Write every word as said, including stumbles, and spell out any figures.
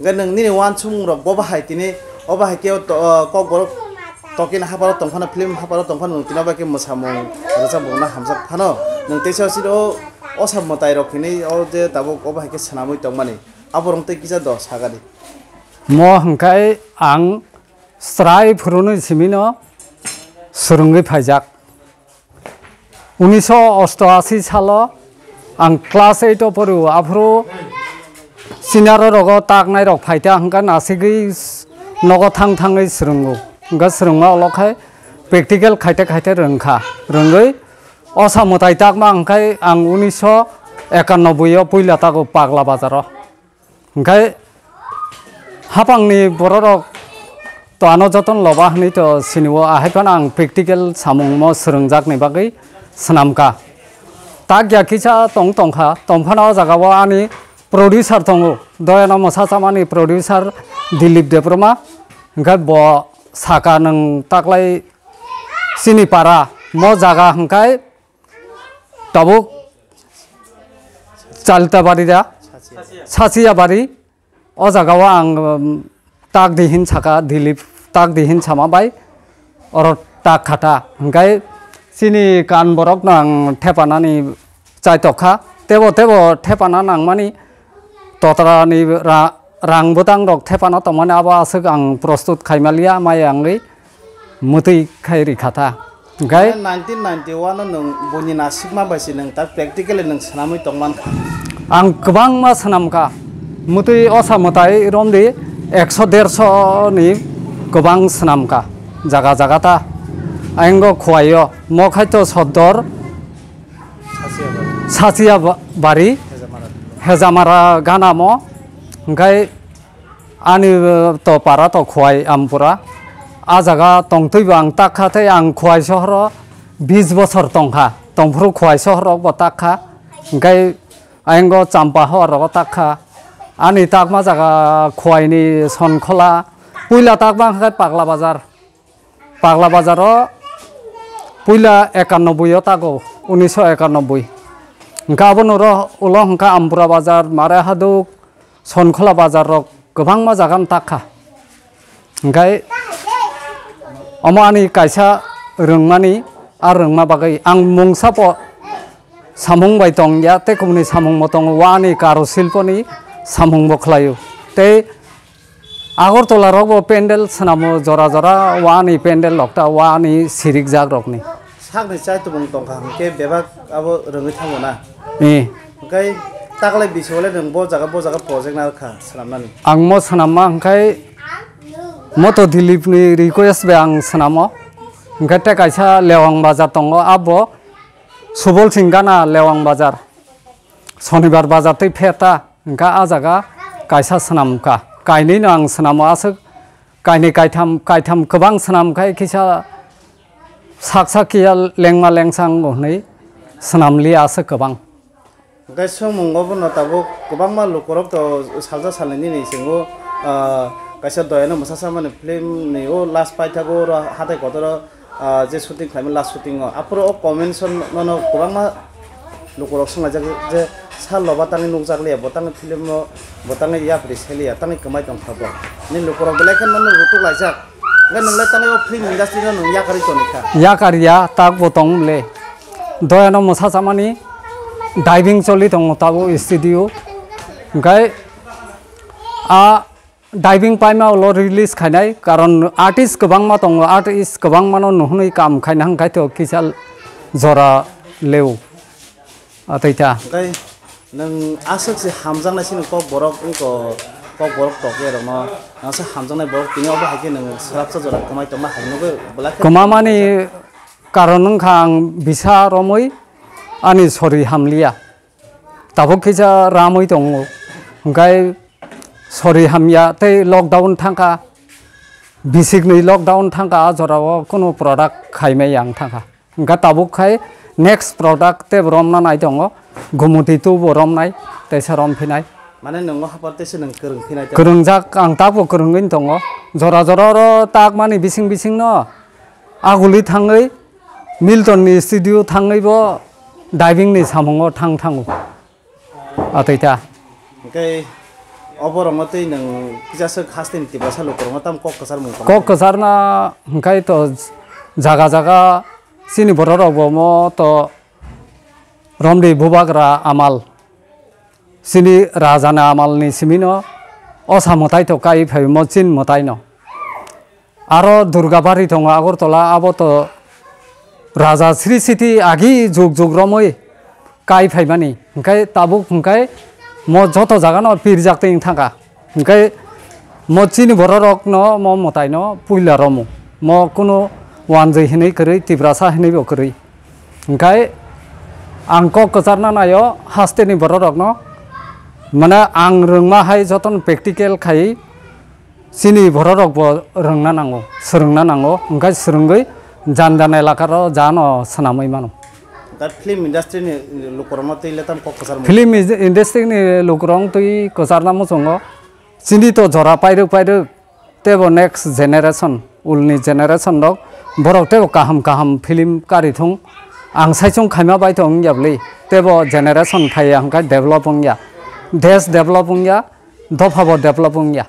Hwnkhe nwng nini uansukmung rok bo bahai tini, o bahai khe o to-, o kokborok tokini haparo tongphano, film haparo tongphano nwng tini o bahai khe mwsamung rwchapmung no hamjak phano. Nwng teisa siro o, o sa mwtai rok hinwi o je tabuk o bahai khe swnamwi tongmani. Aborok tei kisa do sagani. Mo hwnkhe ang chwrai phurunwi simino swrwngwi phaijak. Unisho osto ashi salo ang class eight o poro, aphuru senior rogo taknai rok phaita hwnkha nasigwi nogo thang thangwi swrwngo. Hwnkha swrwngma ulo khai practical khaite khaite rwngkha. Rwngwi osa mwtai takma hwnkhe ang unisho ekanobboi o puila tago Pagla Bazar o. Hwnkhe haphangni bororok to ano jotono loba hwnwi to sinio, ahai phano ang practical samungmo swrwngjakni bagwi swnamkha. Tak ya kisa tong tongkha, tongphano o jagao ani producer tongo, Doyano mwsachamani producer Dilip Debbarma, hwnkhe bo saka nwng taklai chini para mo jaga hwnkhe tabuk Chaltabari da, Sachiya bari, o jaga o ang, um, tak di hin saka, Dilip tak di hin sama bai, oro tak khata. Hwnkhe chini kan borok no ang thepanani chai tokha, tebo tebo thepana nangmani totra ni ra-, rang bwtang rok thepana tongmani abo aswk ang prostut khaimaliya, mai angwi mwtwi khai rikha ta. Hwnkhe nineteen ninety-one o nwng buini nasikma bai se nwng ta practically nwng swnamwi tongmankha. Ang kwbangma swnamkha. Mwtwi osa mwtai romdi ekso derso ni kwbang swnamkha. Jaga jaga ta. Ayang go Khowai o. Mo khai to sodor Sachiya bari. Sachiya ba-, bari. Hejamara. Hejamara gana mo. Hwnkhe Ani, uh, to para to Khowai Ampura. A jaga tongtwi bo ang tak kha, tei ang Khowai sohoro bis bosor tong kha. Tongphuru Khowai sohoro bo tak kha. Hwnkhe ayang go Champa hor rogo tak kha. Ani takma jaga Khowai ni Sonkhola. Puila takma hwnkhe Pagla Bazar. Pagla Bazar o puila ekanobboi o tago, unisho ekanobboi. Hwnkhe abono ro-, ulo hwnkhe Ampura Bazar, Mare Haduk, Sonkhola Bazar rok kwbangma jaga no tak kha. Hwnkhe omo ani kaisa rwngmani, a rwngma bagwi ang mungsa po samung bai tong ya, tei kubuni samung bo tongo, ani karo silpo ni samung bo khlai o. Tei Agartala rok bo pendel swnamo jora jora, wani pendel rok ta wani sirik jak rok ni. Sakni chai tubung tong kha hwnkhe bebak abo rwngwi thango na. Eh. Hwnkhe taklai bising le nwng bo jaga bo jaga project narwkha swnamnani. Ang mo swnamma hwnkhe moto Dilip ni request bai ang swnamo. Hwnkhe tei kaisa Lewang Bazar tongo, abo Subol Singh gana Lewang Bazar. Sonibar bazar tei pherta hwnkha, a jaga kaisa swnam kha. Kainwi no ang swnamo, aswk kainwi kaitham, kaitham kwbang swnam khai kisa sak sak kiya lengma lengsang bo hwnwi swnam liya aswk kwbang. Hwnkhe swngmung obo no tabuk kwbangma lukurok to salsa salnwi nini singo, ah, kaisa Doyano Mwsachamani film ni o last paithago oro hatai kotor o ah, je shooting khlaimani last shooting o, aphuru o comments o nono kwbangma lukurok swnglaijak je, "Sir, loba tangwi nukjak liya, bo tangwi film o, bo tangwi yapri se liya, tangwi kwmai tongkha bo." Ni lukurok belai khe nono rutuk laijak. Hwnkhe nwng le tangwi o film industry no nwng yakarwi toni kha. Yakar ya, tak bo tong le. Doyano Mwsachamani diving choli tongo tabuk studio. Hwnkhe a Diving paima ulo release khainai, karon artist kwbangma tongo, artist kwbangmano nuhunwi kam khaina hwnkhe to kisa jora leo. Atwi ta. Tei nwng aswk se hamjaknai sini kok borok wngko, kok borok tokya rokno, nangsa hamjaknai borok tini obo hai khe nwng swrapsa jora kwmai tongma hai nugwi belai khe. Kwmamani karon wngkha ang bisa romwi ani sori hamliya. Tabuk kisa ramwi tongo, hwnkhe sori hamya tei lockdown thangkha, bisikni lockdown thangkha, a jorao kunu product khaimai ang thangkha. Hwnkhe tabuk khai next product tei romna nai tongo, Gumuti two bo romnai, teisa romphinai. Mane nwng o hapar teisa nwng kwrwng phinai ta? Kwrwngjak, ang tabuk kwrwngwi tongo. Jora jora oro takmani bising bisingno aguli thangwi Milton ni studio thangwi bo diving ni samungo thang thango. Atwi ta. Hwnkhe Oborokno tei nwng kisaswk hasteni Tiprasa lukurokno tamo kok kwcharmung tongkha? Kok kwcharna hwnkhe to jaga jaga chini bororokbo mo to romri bubagra amal, chini rajani amalni simino o sa mwtai to kai phaimo chin mwtaino. Aro Durgabari tongo Agartala, abo to Raja Sri Siti agi jug jug romwi kai phaimani, hwnkhe tabuk hwnkhe mo joto jagano pirjak twi wng thangkha. Hwnkhe mo chini bororokno mo mwtaino puila romo. Mo kunu wanjwi hinwi kwrwi, Tiprasa hinwibo kwrwi. Hwnkhe ang kok kwcharna naio hasteni bororokno, mane ang rwngma hai jotono practical khai chini bororokbo rwngna nango, swrwngna nango, hwnkhe swrwngwi jan jan elakaro jano swnamwi mano. Da film industry ni lukurokno twi le tamo kok kwchar mung? Film is-, industry ni lukurok twi kwcharna muchungo, chini to jora pairwk pairwk, tebo next generation, ulni generation rok, borok tebo kaham kaham film kari thung. Ang saichung khaima bai to wngya bwlwi, tebo generation phaiya hwnkhe develop wngya, desh develop wngya, dophabo develop wngya.